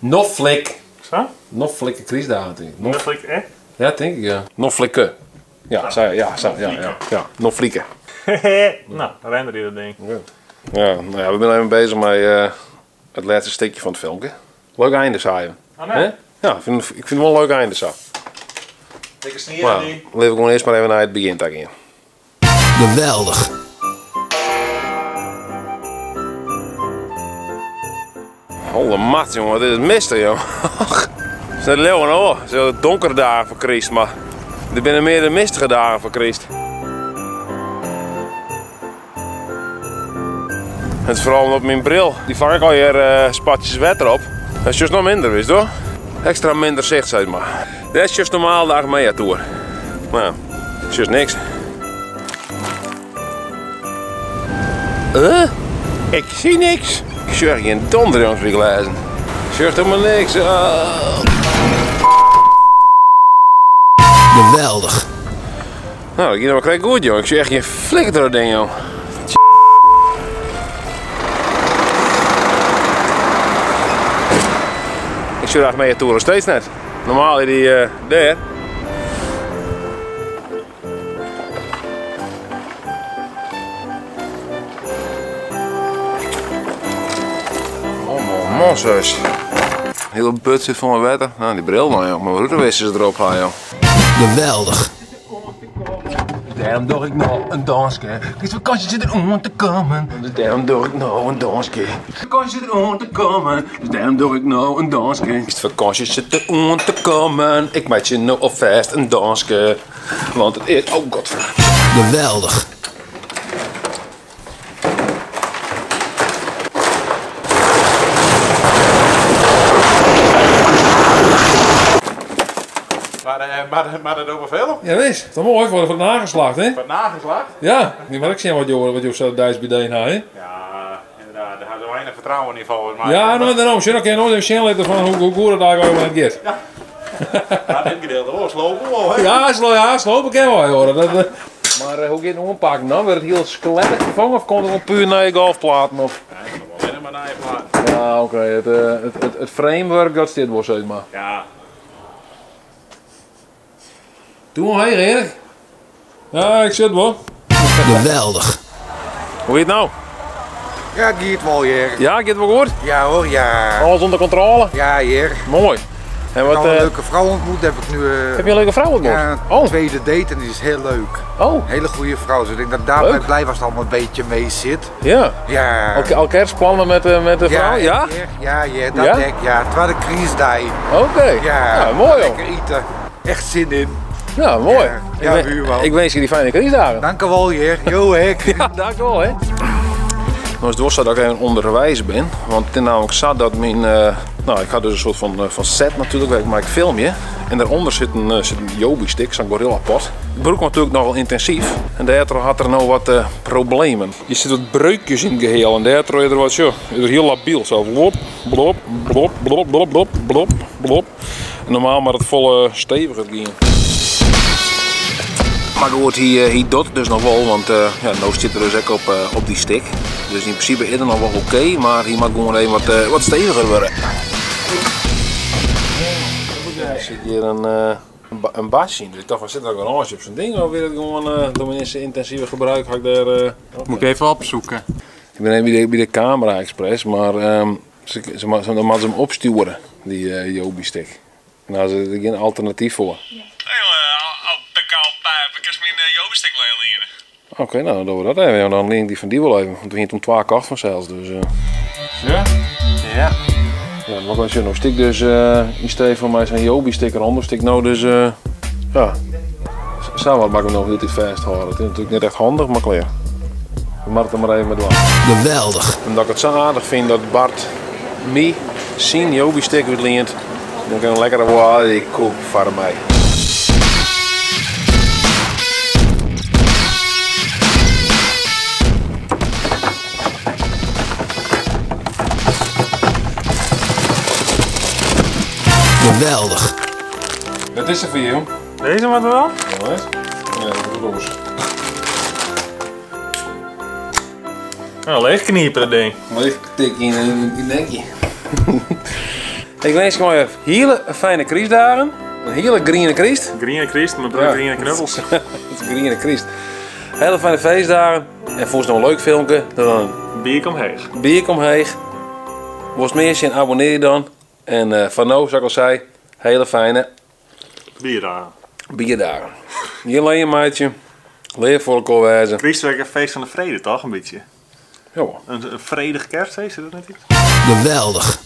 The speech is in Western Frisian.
Noflik. Sa? Noflike krystdagen, tink ik. Noflik, hè? Ja, tink ik, ja. Noflike. Ja, sa, ja, sa, ja, ja, ja. Noflike. Nou, render die dat ding. Ja. Ja, nou ja, we binne even bezig mei it lêste stikje fan it filmke. Leuk einde, sei je. Oh, nee. Ja, ik fyn it wol in leuk einde sa. Dikke snie Maar aan dy. litte we gewoan earst mar even nei it begjin ta gean. Geweldich. Holle mat, jonge, wat is it mistich, jong. It is net leauwen hoor. It is donkere dagen foar kryst, mar der binne mear de mistige dagen foar kryst. Het is foaral op myn bril. Dy fang ik allegear spatsjes wetter op. Dat is just noch minder, wist do? Ekstra minder sicht, sis mar. Dat is just normaal de Achmea Tour. Nou, is just niks. Huh? Ik zie niks. Ik sjoch gjin donder, jongens, by glêzen. Ik sjoch helemaal niks. Oh. Geweldich. Nou, dat giet noch krekt goed, jong. Ik sjoch echt gjin flikker troch dat ding, jong. Ik sjoch de Achmea Tour nog steeds net. Normaal is die dêr. Oh man, man, zus. Hele but sit fol wetter. Nou, dy bril dan, joh. Mar rûtewissers derop ha, joh. Geweldich. Dêrom doch ik no in dânske. Krystfakânsje sit der oan te kommen. Dus dêrom doch ik no in dânske. Fakânsje sit der oan te kommen. Dus dêrom doch ik no in dânske. Krystfakânsje sit der oan te kommen. Ik meitsje no alfêst in dânske. Want it is. Oh god. Geweldich. Maar dat over veel? Ja, wis. Toch moai foar it nageslacht, hè? Foar it nageslacht? Ja, dy moat ek sjen wat jo sa deis by deen ha, hè? Ja, inderdaad. Dêr ha se weinich fertrouwen yn folgens my. Ja, no, dêrom. Sjoch, dan kin je noait even sjen litte fan hoe goed it eigentlik net giet. Ja. Maar dit gedeelte wol, slopen wol, hè? Ja, ja, slopen kin wol, hoor. Dat, Maar hoe giet it oanpakken dan? Wurdt it hiel skelet ferfongen of komt der wol puer nije golfplaten op? Nee, it komt allinnich mar nije platen. Ja, oké. It framework dat stiet wol, sis mar. Ja. Doe omheech, Erik. Ja, ik sit wol. Geweldich. Hoe giet it no? Ja, it giet wol hear. Ja, giet wol goed? Ja hoor, ja. Alles ûnder kontrôle? Ja hear. Moai. En wat, Ik heb een leuke vrouw ontmoet, heb ik nu. Heb je een leuke vrouw ontmoet? Ja, Oh. tweede date en die is heel leuk. Oh. Hele goede vrouw, dus ik denk dat ik daarbij Leuk. blij was dat allemaal een beetje mee zit. Ja. Ja. Al kerstplannen met de vrouw? Ja? Ja, ja, dat Ja? denk ik, ja. Het was de crisisdag. Oké. Ja, Ja, mooi, joh. Lekker eten. Echt zin in. Ja, mooi. Ja, ja, buurman. Ik wens je die fijne kerstdagen. Dank u wel, heer. Jo, hek. Ja, dank u wel, hè. Nou is het wel zo dat ik even onderwijs ben. Want het is namelijk zo dat mijn... nou, ik had dus een soort van set natuurlijk, maar ik film je. En daaronder zit een Joby-stick, zo'n gorilla-pot. Ik gebruik hem natuurlijk nogal intensief. En daardoor had er nou wat problemen. Je zit wat breukjes in het geheel en daardoor is er wat zo. Is er heel labiel. Zo blop, blop, blop, blop, blop, blop, blop, blop. En normaal maar het volle steviger ging. Maar goed, hij doet het dus nog wel, want ja, nou zit er dus ook op die stick. Dus in principe is het nog wel oké, maar hij mag gewoon even wat steviger worden. Er zit hier een basje in, dus ik dacht van zit er ook een garage op zijn ding of weer het gewoon door mijn eerste intensieve gebruik ga ik daar Moet ik even opzoeken. Ik ben even bij de Camera Express, maar dan moeten ze hem opsturen, die Joby-stick. En daar is er geen alternatief voor. Ja. Hey, jongen, ik kan mijn Joby-stick lenen. Oké, nou dan doen we dat even. Ja, dan leen ik die van die wel even, want we gingen om 2 kocht vanzelfs. Dus. Ja? Ja. Ja, maar als je nog stik dus in steeds van mij zijn Joby-stick eronder, stik nou dus ja. Zou wat makkelijk nog niet vasthouden. Het is natuurlijk niet echt handig, maar klaar. We moeten er maar even mee doen. Geweldig. Omdat ik het zo aardig vind dat Bart mij zijn Joby-stick uitleent, dan kan ik een lekkere die koop voor mij. Geweldig. Dat is er voor jou. Deze wat wel? Ja, hè? Ja, dat is roos. Nou, leegkniepen dat ding. Leeg tik in je nekje. Ik winsk jo hiele fijne krystdagen. In hiele griene kryst. Griene kryst, mei Ja. griene knuffels. Het is griene kryst. Hele fijne feestdagen. En fûnst no in leuk filmke, dan Bier omheech. bier omheech. Wolst mear sjen, abonnear je dan. En foar no, sa't ik al sei, hele fijne Bierdagen. bierdagen. Gjin lean meitsje, leaf foar elkoar wêze. Kryst is ek in feest fan de frede, toch? In bytsje. Ja. In fredich kerstfeest, is dat net yts? Geweldig.